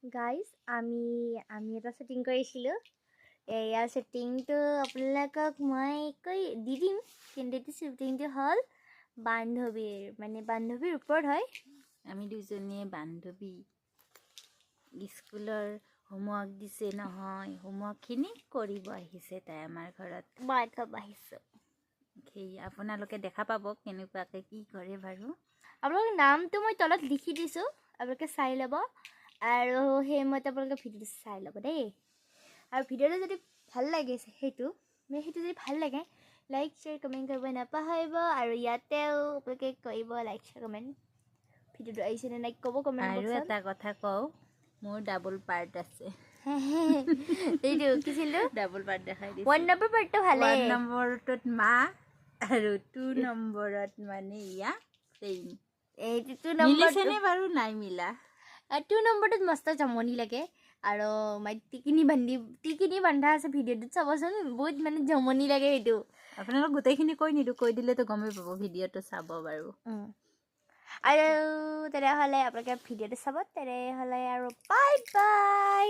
Guys, আমি এটা shooting কৰিছিলোঁ। এয়া শ্বুটিংটো আপোনালোকক মই কৈ দি দিম, কিন্তু এইটো শ্বুটিংটো হ'ল বান্ধৱীৰ, মানে বান্ধৱীৰ ওপৰত হয়। আমি দুজনীয়ে বান্ধৱী। স্কুলৰ হোমৱৰ্ক দিছে নহয়, হোমৱৰ্কখিনি কৰিব আহিছে তাই আমাৰ ঘৰত। মই খাব আহিছোঁ। সেই আপোনালোকে দেখা পাব কেনেকুৱাকৈ কি কৰে বাৰু। আপোনালোকৰ নামটো মই তলত লিখি দিছোঁ, আপোনালোকে চাই ল'ব আৰু সেইমতে আপোনালোকে ভিডিঅ'টো চাই ল'ব দেই। আৰু ভিডিঅ'টো যদি ভাল লাগিছে, সেইটো মানে সেইটো যদি ভাল লাগে, লাইক, শ্বেয়াৰ, কমেণ্ট কৰিব নাপাহৰিব। আৰু ইয়াতেও আপোনালোকে কৰিব লাইক, শ্বেয়াৰ, কমেণ্ট। ভিডিঅ'টো আহিছে নে নাই ক'ব কমেণ্ট আৰু বক্সত। এটা কথা কওঁ, মোৰ ডাবল পাৰ্ট আছে। এইটো কি ছিলো? ডাবল পাৰ্ট দেখাই দিছোঁ। ওৱান নম্বৰ পাৰ্টটো ভালে। ওৱান নম্বৰটোত মা আৰু টু নম্বৰত মানে ইয়া চেইম। এইটো টু নম্বৰ। মিলিছেনে বাৰু? নাই মিলা। টু নম্বৰটোত মস্ত জমনি লাগে আৰু মই টিকিনি বান্ধি টিকিনি বান্ধা আছে ভিডিঅ'টোত, চাবচোন, বহুত মানে জমনি লাগে সেইটো। আপোনালোক গোটেইখিনি কৈ নিদিওঁ, কৈ দিলেতো গমেই পাব, ভিডিঅ'টো চাব বাৰু। আৰু তেনেহ'লে আপোনালোকে ভিডিঅ'টো চাব। তেনেহ'লে আৰু বাই বাই।